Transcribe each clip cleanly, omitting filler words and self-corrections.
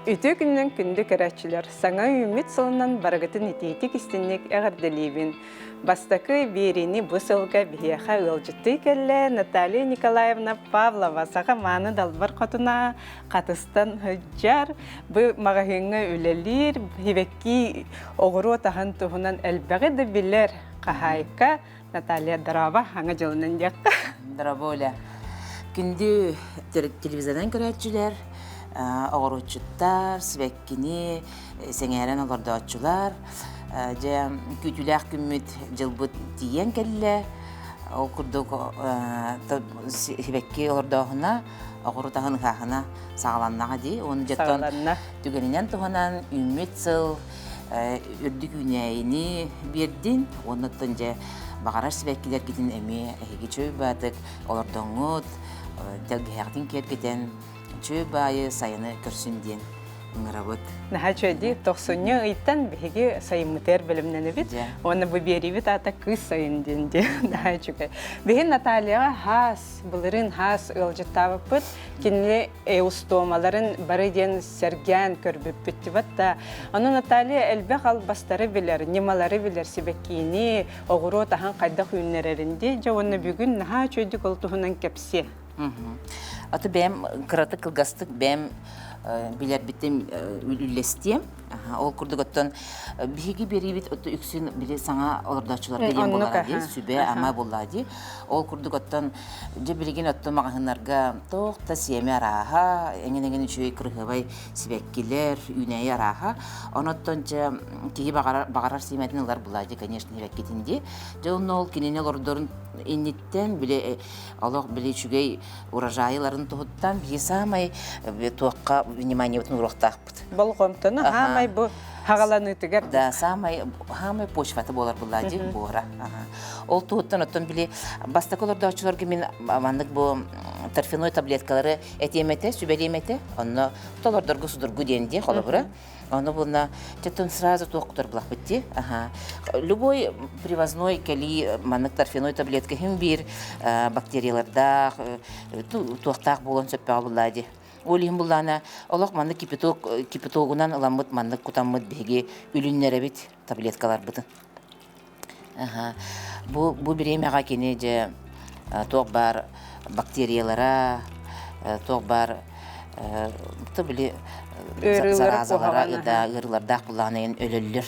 Үтүө күнүнэн күндү көрөөччүлэр! Саҥа үүммүт сылынан барыгытын итиитик истинник эҕэрдэлиибин. Бастакы биэриини бу сылга биһиэхэ ыалдьыттыы кэллэ Наталья Николаевна Павлова, саха мааны далбар хотуна, хатыстан сылдьар, бу маҕаһыыҥҥа үлэлиир, сибэкки оҕуруот аһын туһунан элбэҕи да билэр хаһаайка Наталья Дороба, аҥа дьылынан диэххэ. Дороба, Оля. Күндү телевизорынан көрөөччүлэр, оҕуруотчуттар, сибэккини сэҥээрэн олордооччулар, дьэ күүтүүлээх күммүт дьылбыт тиийэн кэллэ. Ол курдук сибэкки олордооһуна, оҕуруот аһын ыһааһына саҕаланнаҕа дии. Уонна дьоттон түгэнинэн туһанан үүммүт сыл үрдүк үүнээйини биэрдин уонна оттон дьэ баҕарар сибэккилэргитин эмиэ эһиги чөй баатык олордоҥҥут тэлгэһэҕитин киэргэтэн чөй баайы сайыны көрсүн диэн ыҥырабыт. Наһаа үчүгэй тохсунньу ыйтан биһиги сайыммытыгар бэлэмнэнэбит. Уонна бу биэриибит аата кыыс сайын диэн дии. Наһаа үчүгэй. Биһи Натальяҕа хаас, былырыын хаас ыалдьыттаабыппыт. Кинини эустомаларын бары диэн сэргээн көрбүппүт дибат да. Ону Наталья элбэх албастары билэр, ньымалары билэр, сибэккиини, оҕуруот аһын хайдах үүннэрэрин дии. Дьэ уонна бүгүн наһаа үчүгэйдик ол туһунан кэпсиэ. Аты бэйэм кыратык кылгастык бэйэм билэрбитин үллэстиэм. Ол курдук оттон биһиги биэриибит үксүн били саҥа олордооччуларга диэн буолара дии, сүбэ-ама буолла дии. Ол курдук оттон дьэ билигин оттон маҕаһыыннарга туох да сиэмэ арааһа, эҥин-эҥин үчүгэй кырыһыабай сибэккилэр, үүнээйи арааһа. Оноттон дьэ киһи баҕарар, баҕарар сиэмэтин ылар буолла дии, конечно, сибэккитин дии. Дьэ онно ол кинини олордорун инниттэн били олох били үчүгэй урожайыларын туһуттан биһи саамай туохха вниманиебытын уруохтаахпыт. Болҕомтону хаамай бу хаҕаланыытыгар. Да, саамай хаамай почвата буолар булла дии буора. Ол туһуттан оттон били бастакы олордооччуларга мин маннык бу торфяной таблеткалары этиэм этэ, сүбэлиэм этэ. Онно толордорго судургу диэн дии холобура. Ону буна тетон сразу туох кутар булахпыт дии. Аха. Любой привозной кэлии маннык торфяной таблетка хим биир бактериялардаах, туохтаах буолан сөппөҕө буллаа дии. Ол иһин буллаана олох маннык кипяток кипятогунан ыламмыт маннык кутаммыт биһиги үлүннэрэбит таблеткаларбытын. Аха. Бу бу бириэмэҕэ кини дьэ туох баар бактериялара, туох баар то били заразалара да ыарыылардаах буллаҕына өлөллөр.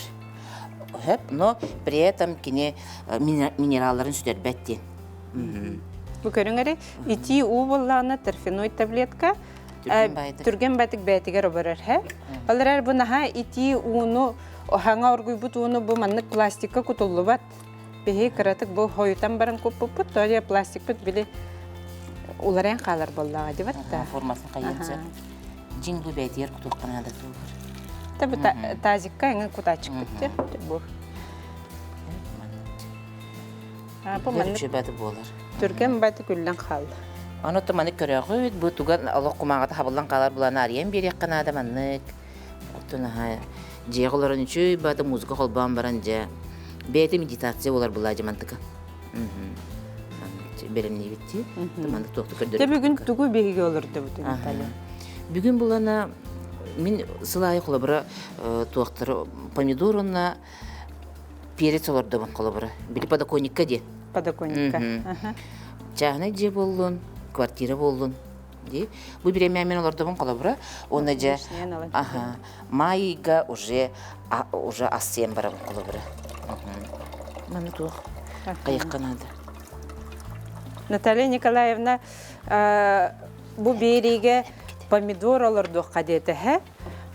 Хөп, но при этом кини минералларын сүтэрбэт диэн. Бу көрүҥ эрэ итии уу буоллаҕына торфяной таблетка түргэн байтык бэйэтигэр оборор һэ. Ол эрэр бу наһаа итии ууну хаҥа оргуйбут ууну бу маннык пластикка кутуллубат. Биһи кыратык бу хойутан баран куппуппут, то ли пластикпыт били уларыйан хаалар буоллаҕа дибат да. Форматын хайыан Дьиҥ бу бэйэтигэр кутуохха наада туолар. Та бу тазикка эҥин кутааччыкпыт те бу. Бу маннык буолар. Түргэн баты күллэн хаалла. Ону то маны көрөҕүт, бу туган олох кумааҕыта хабыллан хаалар булан арыйан биэриэххэ наада маннык. Оттон аһа дьиэҕэ олорон үчүгэй баата музыка холбоон баран дьэ бэйэтэ медитация буолар булаа дьамантыка. Бэлэмниибит дии. Маннык туохту көрдөрөбүт. Дьэ бүгүн тугу биһиги олордубут Наталья? Бүгүн булана мин сыл аайы холобура туохтары помидор уонна перец олордобун холобура. Били подоконникка диэн. Подоконникка. Чааһынай дьиэ буоллун, квартира буоллун дии. Бу бириэмэ мен олордобун холобура. Уонна дьэ аха маайга уже уже ассыйан барабын холобура. Маны туох хайыкка надо. Наталья Николаевна бу биэриигэ помидор олордуохха диэтэ һэ.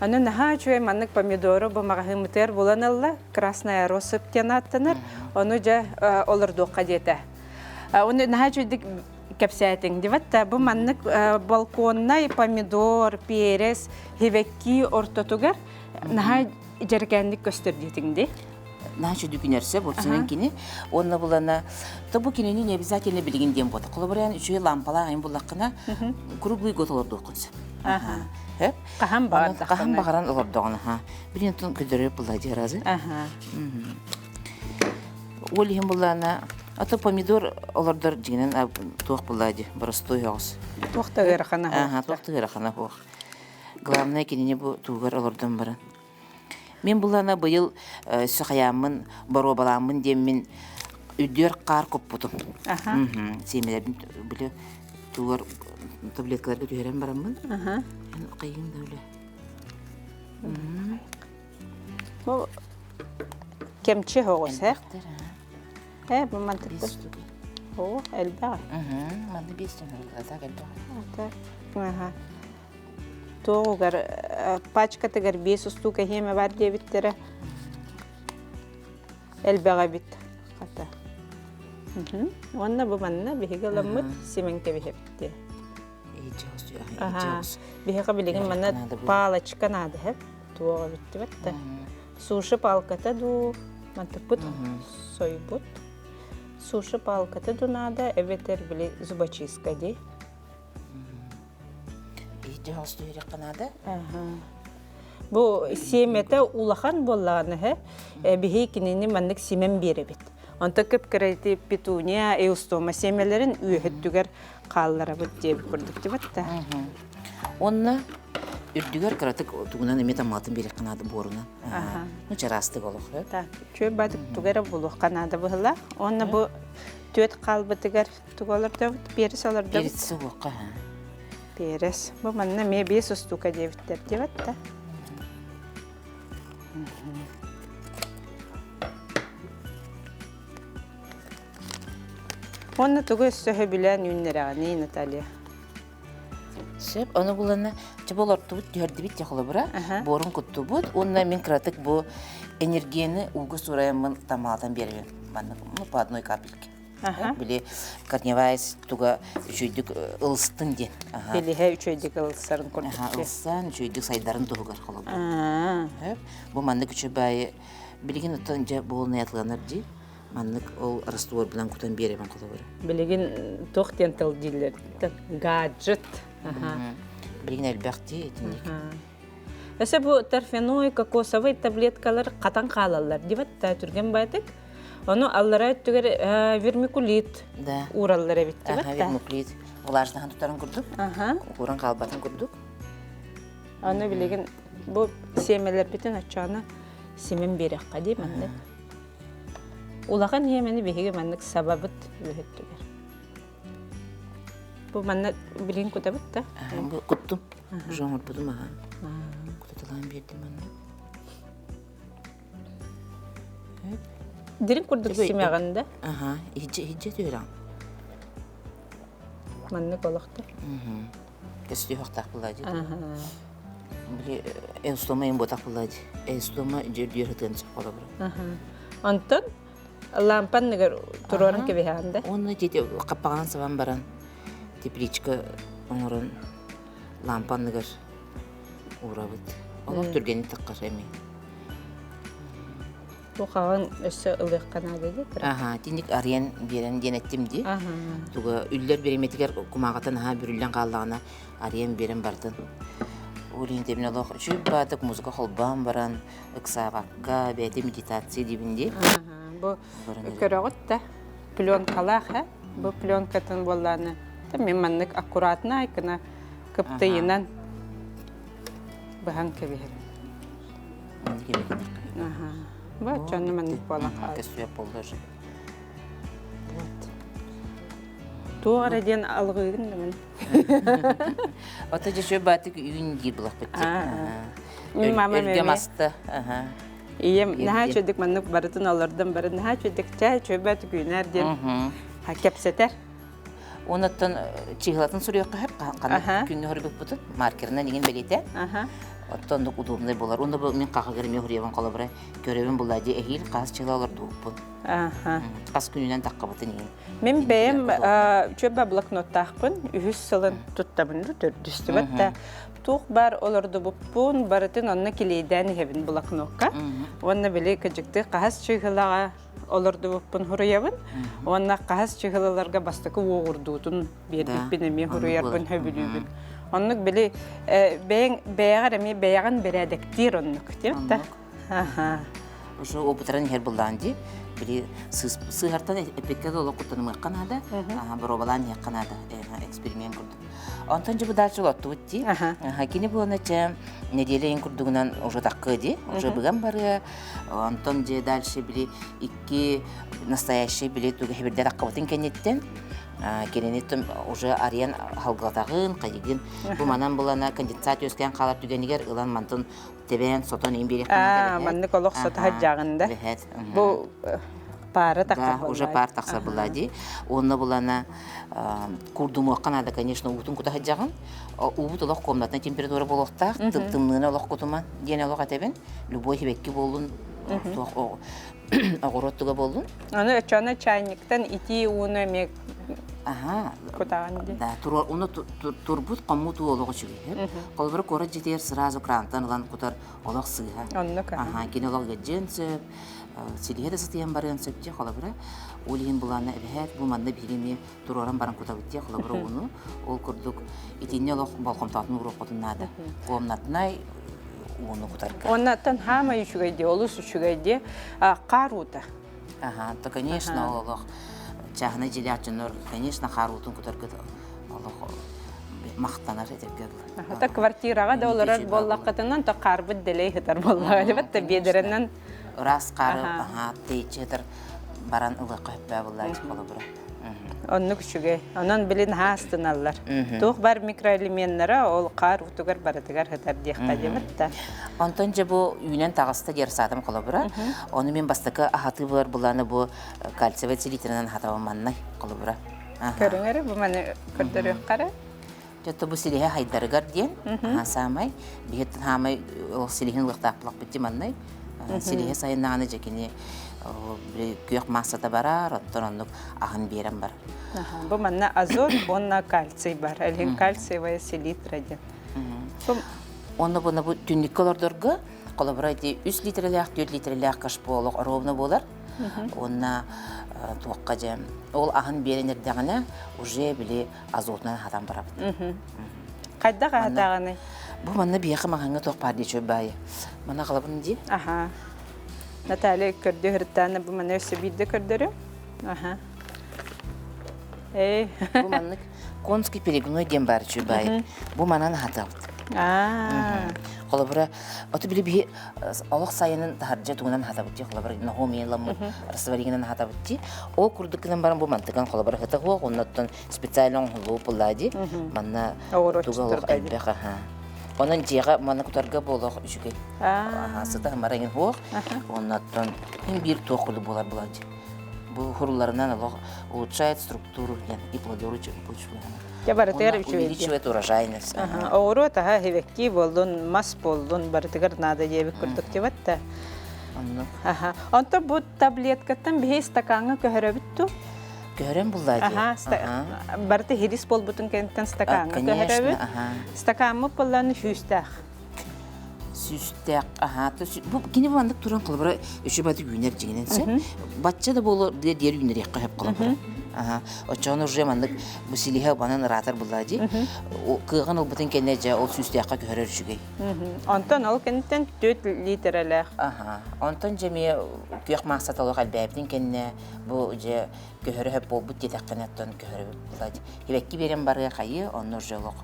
Аны наһаа үчүгэй маннык помидору бу маҕаһыыммытыгар булан ылла. Красная россыпь диэн ааттанар. Ону дьэ олордуохха диэтэ. Оны наһаа үчүгэйдик кэпсээтиҥ дибат да бу маннык балконнай помидор, перец, хивекки ортотугар наһаа дьэргээнник көстөр диэтиҥ дии. Наһаа үчүгэй күнэрсэ бурсунан кини уонна булана то бу кинини не обязательно билигин диэн буолта. Холобура үчүгэй лампалаах айын буллаххына круглый год олордуоххун сөп. Аха. Хаһан баҕар хаһан баҕаран олордоҕун аха. Билин тун көдөрө була диразы. Аха. Ол иһин буллаана а то помидор олордор дьиҥинэн туох буллаа дии боростуой оҕус. Туох да ыарахана Аха, туох да ыарахана суох. Главное кинини бу туугар олордон баран. Мин булана быйыл өссө хайааммын боруобалааммын диэммин үрдүөр хаар куппутум. Сиэмэлэрбин били туугар таблеткаларга түһэрэн бараммын. Хайыын да үлэ. Бу кэмчи оҕус, э? Э, бу мантыкта. О, элбэх. Манна биэс тоннорулла, так элбэх. Так. Аха. Туоҕугар пачкатыгар биэс устуука эһиэмэ бар диэбиттэрэ. Элбэх эбит. Хата. Уонна бу манна биһиги ыламмыт симэн кэбиһэбит. Биһиэхэ билигин манна палочка наада һэп. Туоҕа бүттүбэт да. Суши палката дуу, мантыкпыт сойбут. Суши палката дуу наада, эбэтэр били зубочистка дии. Наада. Бу сиэмэтэ улахан буоллаҕына һэ, биһи кинини маннык симэн биэрэбит. Онто кып-кыра петуния, эустома сиэмэлэрин үөһүттүгэр хаалларабыт диэбит курдук дибат да. Онно үрдүгэр кыратык тугунан эмиэ таммалатын биэриэххэ наада буорунан. Ну чараастык олох. Так, чүө бадык туга эрэ булуохха наада быһыла. Онно бу түөт хаалбытыгар тугу олордобут? Перец олордобут. Перец уохха. Перец. Бу манна эмиэ биэс устуука диэбиттэр диэбэт да. Уонна тугу өссө сөбүлээн үүннэрэҕиний, Наталья? Сөп, ону булана чэ олортубут түһэрдибит те холобура, буорун куттубут уонна мин кыратык бу энергияны ууга суурайаммын тамаатан биэрэбин маннык ну по одной капельке. Били корневая туга үчүйдүк ылыстын диэн. Билиһэ үчүйдүк ылсарын курдук. Ылсан үчүйдүк сайдарын туһугар холобура. Бу маннык үчүбайы билигин оттон дьэ буолнай атланар дии. Маннык ол растворбунан кутан биэрэбин холобура. Билигин туох диэн тыл дииллэр? Гаджет. Билигин элбэх дии итинник. Өсө бу торфяной, кокосовый таблеткалар хатан хаалаллар дибат та түргэн байтык. Ону аллара өттүгэр вермикулит Да. уураллар эбит Аха, дибат та. вермикулит влажнаһын тутарын курдук, кууран хаалбатын курдук. Аны билигин бу сиэмэлэрбитин оччоно симин биэрэххэ дии маннык. Улахан иэмэни биһиги маннык сабабыт үөһүттүгэр. Бу манна билигин кутабыт да? Бу куттум. Уже оҥорбутум аха. Кутаталаан биэрдим манна. Дириҥ курдук симэҕин да? Аха, иһдьэ иһдьэ түһэрэҕин. Маннык олохто. Көстүөхтаах буолла дии. Били эустома им ботах буолла дии. Эустома дьүрдүөр хытыан сөп холобура. Онтон лампанныгар туруоран кэбиһэҕин да? Уонна дети хаппаҕынан сабан баран тепличка оҥорон лампанныгар уурабыт. Олох түргэнник таххар эми. Бу хаҕын өссө ылыахха наада дии Аха, тинник арыйан биэрэн диэн эттим дии. Туга үллэр бириэмэтигэр кумааҕытын аһаа бүрүллэн хааллаҕына арыйан биэрэн бардын. Ол иһин тэбин олох үчүгэй баатык музыка холбоон баран ыксаабакка бэйэтэ медитация диибин дии. Бу көрөҕүт да пленкалаах э бу пленкатын буоллааны мен маннык аккуратно айкына кыптыйынан быһан кэбиһэбин. Бу оччону маннык буолан хаалар. Көстүөп буолла уже. Вот. Туох эрэ диэн алҕыыгын да мин. Ото дьэ баатык үүн диир булахпыт. Мин мамам Өлгөм аста. Ийэм наһаа үчүгдүк маннык барытын олордон бары наһаа үчүгдүк чай үчүгэй түүнэр диэн кэпсэтэр. Онуттан чыһылатын суруйуохха сөп ханнык күҥҥэ хоруйбуппутун маркерынан иҥин бэлиэтэ. Оттон оннук удобнай буолар. Уонна бу мин хаһыгар эмиэ хоруйабын холобура көрөбүн булла дии эһиил хас чыла олордубуппун. Хас күнүнэн таххабытын иҥин. Мин бэйэм чөбө блокноттаахпын үһүс сылын туттабын төрдүстүбэт да туох баар олордубуппун барытын онно килиэйдээн иһэбин блокнокка. Уонна били кыдьыкты хаһас чыыһылаҕа олордубуппун хуруйабын уонна хаһас чыһылаларга бастакы уоҕурдуутун биэрбиппин эмиэ хуруйарбын хөбүлүүбүн. Оннук били бэйэҥ бэйэҕэр эмиэ бэйэҕин бэрээдэктиир оннук диэбит да. Уже опытыран иһэр буллаан дии. Били сыыһартан эппиккэ да олох куттанымыахха наада, боруобалаан иһиэххэ наада, эксперимент курдук. Онтон дьэ бу дальше олоттубут дии. Кини буолана чэ неделя иин курдугунан уже таккы ди, уже быган барыа. Онтон дьэ дальше били икки настоящий били туга хибирдер аккабытын кэнниттэн кинини уже арыйан халгатаҕын, хайыгын бу манан булана конденсат үөскээн хаалар түгэнигэр ылан мантын тэбээн сотон иин биэриэххэ Аа, маннык олох сото садьаҕын да. Бу паара тахсар Да, уже паар тахсар была дии. Уонна булана курдумуохха надо, конечно, уутун кута сылдьаҕын. Уубут олох комнатная температура буолуохтаах, тымныыны олох кутума диэн олох этэбин. Любой хибекки буоллун, туох оҕуруот туга буоллун. Аны оччоно чайниктан итии ууну эмиэ Аха. кутаҕын дии. Да, уну турбут хоммут уу олох үчүгэй. Холобура куорат дьиэтигэр сразу крантан ылан кутар олох сыыһа. Оннук. Аха, кини олох ыадьыан сөп, силиһэ да сытыйан барыан сөп дии холобура. Ол иһин булаана эбэһээт бу манна биһиги эмиэ туруоран баран кутабыт дии холобура ууну. Ол курдук итиннэ олох болҕомтоотун уруоххутун наада. Комнатнай ууну кутарга. Оннаттан хаамай үчүгэй дии, олус үчүгэй дии. Хаар уута. Ага, то конечно олох чааһынай дьиэлээх дьоннор, конечно, хаар уутун кутарга олох махтанар этэргэ дылы. Та квартираҕа да олорор буоллаххытынан то хаарбыт дэлэй сытар буоллаҕа дебет биэдэрэнэн ыраас хаары аһаа тэйиччи сытар баран ылыахха сөппөө буоллааччы холобура. Оннук үчүгэй. Онон билин хаастыналлар. Туох бар микроэлеменнара ол хаар утугар барытыгар сытар диэххэ диэбит да. Онтон дьэ бу үүнэн таҕыста диэр саатым холобура. Ону мин бастакы аһатыы булар буланы бу кальциевай селитрынан аһатабын маннай холобура. Көрүҥ эрэ бу маны көрдөрүөххэ эрэ. Дьэ бу силиһэ хайдарыгар диэн саамай биһиттэн хаамай ол силиһин ылыахтаах булахпыт дии маннай. Силиһэ сайыннаҕына дьэ кини күөх маассата барар, оттон оннук аһын биэрэн бар. Бу манна азот уонна кальций бар. Элин кальциевая селитра диэн. Онно буна бу түннүккэ олордорго холобура ити 3 литрэлээх, 4 литрэлээх кашпо олох ровно буолар. Уонна туохха дьэ ол аһын биэрэн эрдэҕинэ уже били азотунан аһатан барабыт. Хайдах аһатаҕыный? Бу манна биһиэхэ маҕаҥҥа туох баар дии баайы. Мана аҕалабын дии. Аха. Наталья көрдө бу маны өссө биирдэ көрдөрүм. Аха. Эй. Бу маннык конский перегной диэн баар үчүгэй. Бу манан аһатабыт. Аа. Холобура, оту били биһи олох сайынын таһырдьа тугунан аһатабыт дии, холобура, ноһуомиеламмыт растворигынан аһатабыт дии. Ол курдук гынан баран бу мантыган холобура хыта хуох, оннуттан специально оҥоһуллуу буллаа дии. Манна туга олох элбэх аха. Онон дьиэҕэ манна кутарга буолуох үчүгэй. Сыта ымара иҥин хуох. Оннуттан биир туох курдук буолар буолар дии. Бу хуруларынан олох улучшает структуру и плодородие почвы. Дьэ барытыгар үчүгэй. Увеличивает урожайность. Оҕуруот аһа хивэкки буоллун, мас буоллун барытыгар наада диэбит курдук дибат да. Аха. Онто бу таблеткаттан биһи стакаҥҥа көһөрөбүт ту? Көһөрөн булла дии. Барыта хирис буолбутун кэнниттэн стакаҥҥа көһөрөбүт. Стакаммыт буоллааны сүүстээх. Сүүстээх аһаа бу кини бу маннык туран холобура үчү баты үүнэр дьиҥинэн сэ бачча да буолуор диэри үүнэриэххэ сөп холобура аха оччоҕуна уже маннык бу силиһэ банан ыраатар буллаа дии кыаҕын ылбытын кэннэ дьэ ол сүүстээххэ көһөрөр үчүгэй онтон ол кэнниттэн 4 литрэлээх аха онтон дьэ эмиэ күөх маассата олох элбээбитин кэннэ бу дьэ көһөрө сөп буолбут диэтэххинэ оттон көһөрөбүт буллаа дии хибэкки биэрэн барыа хайыы онно уже олох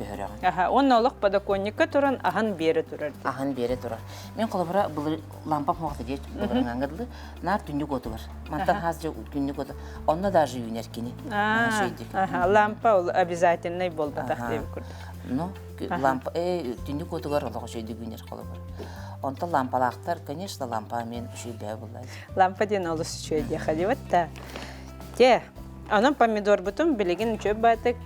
көһөрөҕүн. Аха, уонна олох подоконникка туран аһан биэрэ турар. Аһан биэрэ турар. Мен холобура былыр лампа хуохта диэт былырыҥаҥҥа дылы наар түннүк уотугар. Мантан хаас дьэ түннүк уоту. Онно даже үүнэр кини. Аха, лампа ол обязательный буолбатах диэбит курдук. Ну, лампа түннүк уотугар олох үчүгэй үүнэр холобур. Онтон лампалаахтар, конечно, лампа мен үчүгэй буолла. Лампа диэн олус үчүгэй диэхэ диэбит да. Те, Онон помидорбутун билигин үчүгэй баатык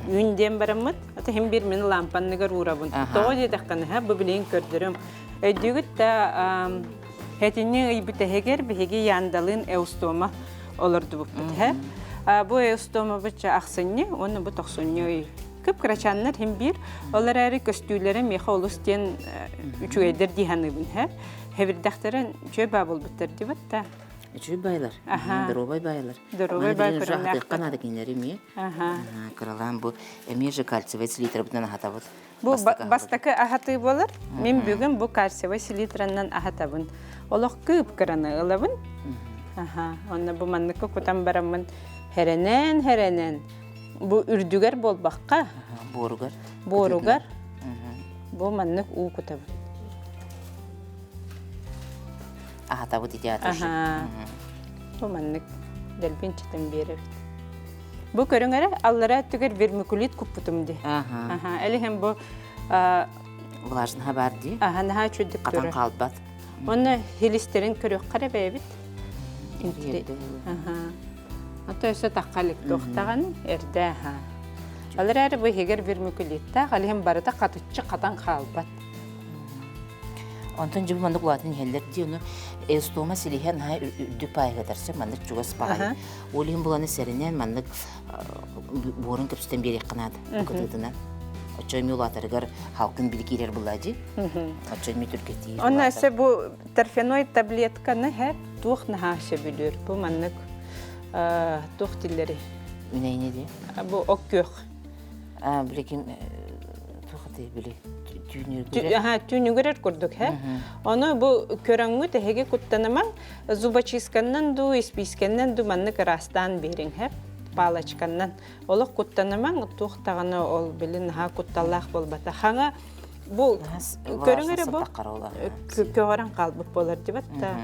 үүн диэн бараммыт. Ата хим биир мин лампанныгар уурабын. Тоҕо диэтэххинэ, бу билигин көрдөрүм. Өйдүүгүт да хэтинни ыйбытэһигэр биһиги яндалыын эустома олордубуппут һэ. Бу эустома бычча ахсынньы уонна бу тохсунньу ый. Кып-кырачааннар хим биир. Ол эрээри көстүүлэрэ миэхэ олус диэн үчүгэйдэр дии саныыбын һэ. Хэбирдэхтэрин үчүгэй баа буолбуттар дибит да. Үчүгэй байлар. Доруобай байлар. Доруобай бай көрүҥнээхтэр. наада кинилэри эмиэ. Кыралаан бу эмиэ же кальциевай селитрабытынан аһатабыт. Бу бастакы аһатыы буолар. Мин бүгүн бу кальциевай селитранан аһатабын. Олох кыып кыраны ылабын. Аха, онно бу манныкка кутан бараммын хэрэнэн хэрэнэн бу үрдүгэр буолбакка буоругар буоругар бу маннык уу кутабыт. Аһатабыт ити атышы. Бу маннык дэлбин чытын биэрэбит. Бу көрүҥ эрэ аллара өттүгэр вермикулит куппутум ди. Аха, элиһин бу влажныһа бар ди. Аха, наһаа үчүгдүк Хатан хаалбат. Онно хилистерин көрүөххэ эрэ бэйэбит. Ото өссө тахха илик туохтаҕын эрдэ аха. Ол эрээри бу иһигэр вермикулиттаах, алиһин барыта хатыччы хатан хаалбат. Онтон дьыбы маннык улаатан иһэллэр дии, ону эстома силиһэ наһаа үрдүк паайыгатарса маннык чугас паайы. Ол иһин буланы сэринэн маннык буорун көпсүтэн биэриэххэ наада кытыытынан. Оччо эми улаатарыгар халкын били киирэр булла дии. Оччо эми түргэтиир. Онно өссө бу торфяной таблетканы һэ туох наһаа сөбүлүүр. Бу маннык туох тиллери? Үнэйне дии. Бу ок күөх. А, билигин туох этэй били түүнүгүрэр. Түүнүгүрэр курдук, һэ. Ону бу көрөҥҥүт эһиги куттанымаҥ, зубочистканнан дуу, испиискэннэн дуу маннык ыраастаан биэриҥ, һэ. Палочканнан. Олох куттанымаҥ, туох даҕаны ол били наһаа кутталлаах буолбата. Хаҥа бу көрүҥ эрэ бу көҕөрөн хаалбыт буолар дибат да.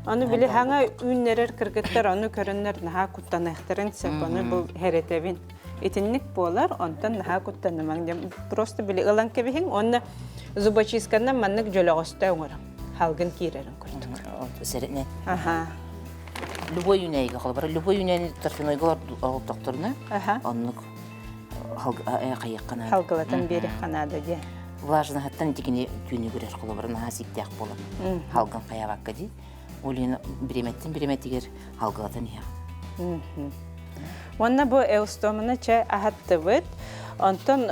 Ону били хаҥа үүннэрэр кыргыттар ону көрөннөр наһаа куттаныахтарын сөп, ону бу хэрэтэбин. Итинник буолар, онтон наһаа куттанымаҥ диэн просто били ылан кэбиһиҥ уонна зубочистканан маннык дьөлөҕөстө оҥорон халгын киирэрин курдук. Сэрэнэ. Аха. Любой үүнээйигэ холобура любой үүнээйини торфянойга олохтохторуна оннук хайыахха наада. Халгылатан биэриэххэ наада диye. Влажноһыттан итикини түүнүгүрэр холобура наһаа сиктээх буолар. Халгын хайабакка дии. Ол иһин бириэмэттэн бириэмэтигэр халгылатан иһэҕин. Уонна бу эустоманы чэ аһаттыбыт. Онтон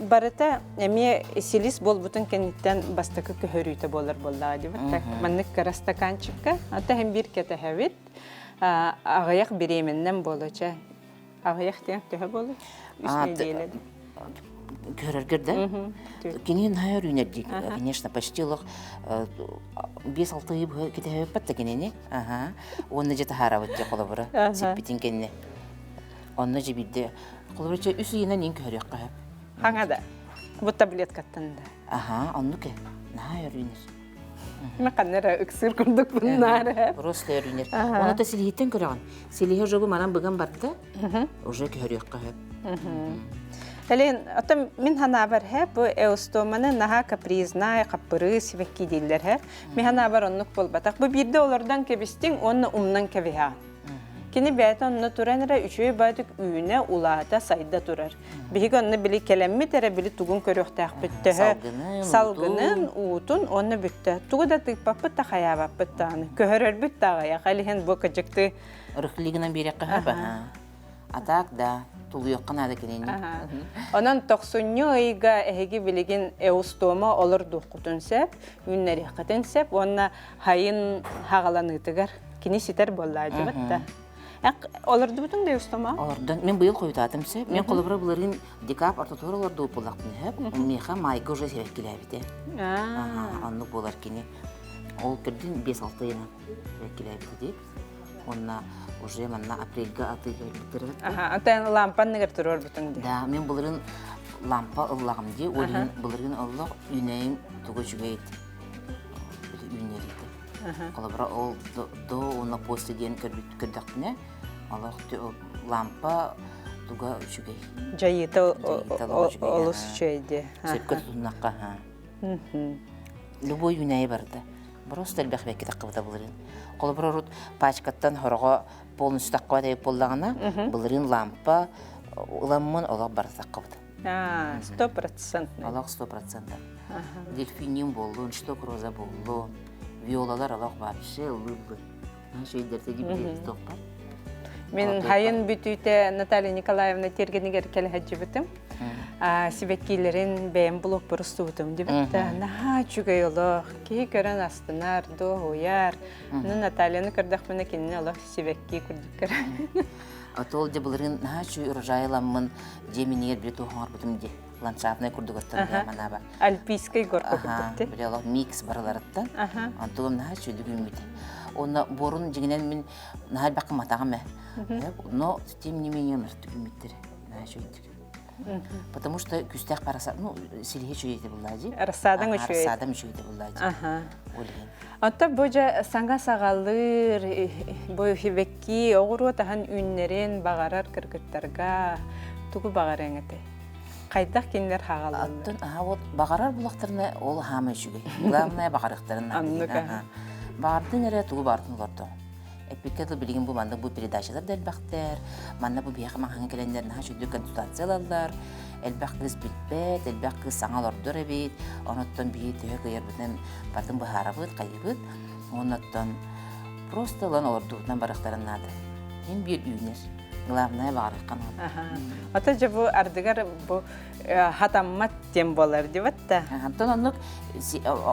барыта эмиэ силис буолбутун кэнниттэн бастакы көһөрүүтэ буолар буоллаҕа дибит. Маннык кыра стаканчикка, ата иһин биир кэтэһэбит. Аҕыйах бириэмэннэн буолуо чэ. Аҕыйах диэн төһө буолуо? Үс нэдиэлэ. Көрөргөр да? Кини наһаа өрүүнэр дии. Конечно, почти олох 5-6 ый кэтэһэбиппэт да кинини. Аха. Уонна дьэ таһаарабыт дьэ холобура. Сиппитин кэннэ. Онно дьэ биирдэ холобура чэ үс ыйынан иин көһөрүөххэ сөп. Хаҥа да. Бу таблеткаттан да. Аха, оннук э. Наһаа өрүүнэр. Мен ханна эрэ ыксыыр курдукпун наара. Просто өрүүнэр. Оны да силиһиттэн көрөҕүн. Силиһи уже бу манан быган барда. Уже көһөрүөххэ сөп. Элен, оттон мин ханаабар хэ бу эустоманы наһаа капризнай, хаппырыы сибэкки дииллэр хэ. Мин ханаабар оннук буолбатах. Бу биирдэ олордон кэбистиҥ уонна умнан кэбиһэҕин. Кини бэйэтэ онно туран эрэ үчүгэй баайдык үүнэ, улаата, сайда турар. Биһиги онно били кэлэммит эрэ били тугун көрүөхтээхпит төһө салгынын, уутун уонна бүттэ. Тугу да тыыппаппыт да хайаабаппыт даҕаны. Көһөрөрбүт да аҕыйах. Ол иһин бу кыдьыктыы Рыхлигынан биэриэххэ сөп А так да, тулуйуохха наада кинини. Онон тохсунньу ыйга эһиги билигин эустома олордуоххутун сөп, үүннэриэххитин сөп уонна хайын хаҕаланыытыгар кини ситэр буоллаадьыбыт да. Олордубутуҥ да эустома? Олордон. Мин быйыл хойутаатым сөп. Мен холобура былырыын декабрь ортотугар олордубут буоллахпын сөп. Миэхэ майга уже сибэккилээбитэ. Оннук буолар кини. Ол көрдүн 5-6 ыйынан сибэккилээбитэ дии. Уонна уже манна апрельга атыыга өлбүттэр эбит. Аха, антон лампанныгар туруорбутуҥ дии. Да, мен былырыын лампа ыллаҕым дии. Ол иһин былырыын оллох үүнэйим тугу үчүгэй үүннэриитэ. Холобура ол до уонна после диэн көрдөхпүнэ, олох лампа туга үчүгэй. Дьайыыта олус үчүгэй дии. Сөпкө тутуннахха. Любой үүнээйи барда. Просто элбэх бэкки таххыбыта былырыын. Холобур урут пачкаттан хороҕо полностью таххыбат эбит буоллаҕына, былырыын лампа ыламмын олох бары таххыбыта. Стопроцентный. Олох 100%. Дельфиниум буоллун, шток роза буоллун, виолалар олох вообще ыллыыллы. Шөйдерте дибилиэти тохпар. Мин хайын бүтүүтэ Наталья Николаевна тиэргэнигэр кэлэ сылдьыбытым. Сибэккилэрин бэйэм блокпор устубутум дибит да наһаа үчүгэй олох. Киһи көрөн астынар, дуоһуйар. Ну Натальяны көрдөхпүнэ кинини олох сибэкки курдук көрөр. Отол дьэ былырыын наһаа үчүгэй урожайламмын дьиэ минигэр били туоһоҥорбутум дии. Ландшафтнай курдугаттан манаба. Альпийскай горка курдук Били олох микс барыларыттан. Онтугум наһаа үчүгэй үүммүтэ. Онно буорун дьиҥинэн мин наһаа элбэх кыматаҕым ээ. Но тем не менее мөртүк үүммүттэр. Наһаа үчүгэйдик. Потому что күстээх параса, ну, силиһи үчүгэй буллаа дии. Рассадаң үчүгэй. Рассадам үчүгэй буллаа дии. Аха. Ол иһин. Оттон бу дьэ саҥа саҕалыыр, бу хибекки оҕуруот аһын үүннэрин баҕарар кыргыттарга тугу баҕарыаҥ этэй? Хайдах кинилэр хаалаллар? Оттон аха вот баҕарар булахтарына ол хаама үчүгэй. Главное баҕарыахтарын Оннук аха. Баҕардын эрэ тугу баҕардын олордоҕун. Эппиккэ дылы билигин бу маннык бу передачалар да элбэхтэр. Манна бу биһиэхэ маҥаһыҥҥа кэлэннэр наһаа үчүгэй консультация ылаллар. Элбэх кыыс билбэт, элбэх кыыс саҥа олордор эбит. Онуттан биһи төһө кыайарбытын барытын быһаарабыт, хайыыбыт. Онуттан просто ылан олордубутунан барыахтарын наада. Мин биир үүнэр. Главное баҕарыахха наада. Ото дьэ бу ардыгар бу хатаммат диэн буолар дибат да. Антон оннук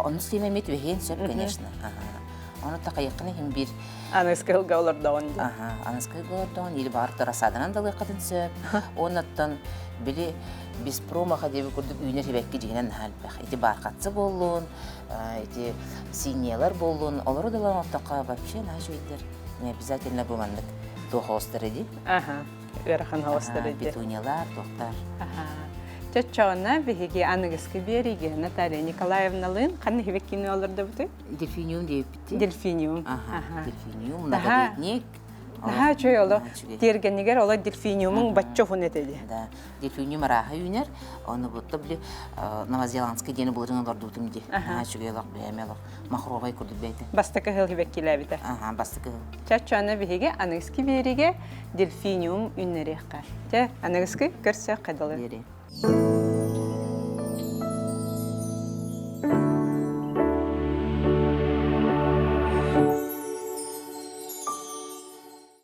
оннук сиэмэ эмиэ түбэһиэн сөп, конечно. Ону такайыаххын иһин биир Аныгыскы сылга олордоҕун дии. Аха, аныгыскы сылга олордоҕун или баҕар рассаданан да ылыаххытын сөп. Оннуттан били без промаха диэби курдук үүнэр сибэкки дьиҥинэн наһаа элбэх. Ити бархатцы буоллун, ити синьялар буоллун, олору да ылан оттоххо вообще наһаа үчүгэйдэр. Не обязательно бу маннык туох оҕустар дии. Аха, ыарахан оҕустар дии. Петуниялар, туохтар. Аха. Чоччоҕуна биһиги аныгыскы биэриигэ Наталья Николаевналыын ханна хибэккини олордобутуй? Дельфиниум диэбиппит. Дельфиниум. Аха, дельфиниум, многолетник. Наһаа үчүгэй оло тиэргэнигэр оло дельфиниумуҥ бачча уһун этэ дии. Да, дельфиниум арааһа үүнэр. Ону бутта били новозеландский диэни былырыын олордубутум дии. Наһаа үчүгэй олох бэйэм олох махровай курдук бэйэтэ. Бастакы сыл хибэккилээбитэ. Аха, бастакы сыл. Чаччаны биһиги аныгыскы биэригэ дельфиниум үннэриэххэ. Чэ, аныгыскы көрсө хайдалы. Биэри.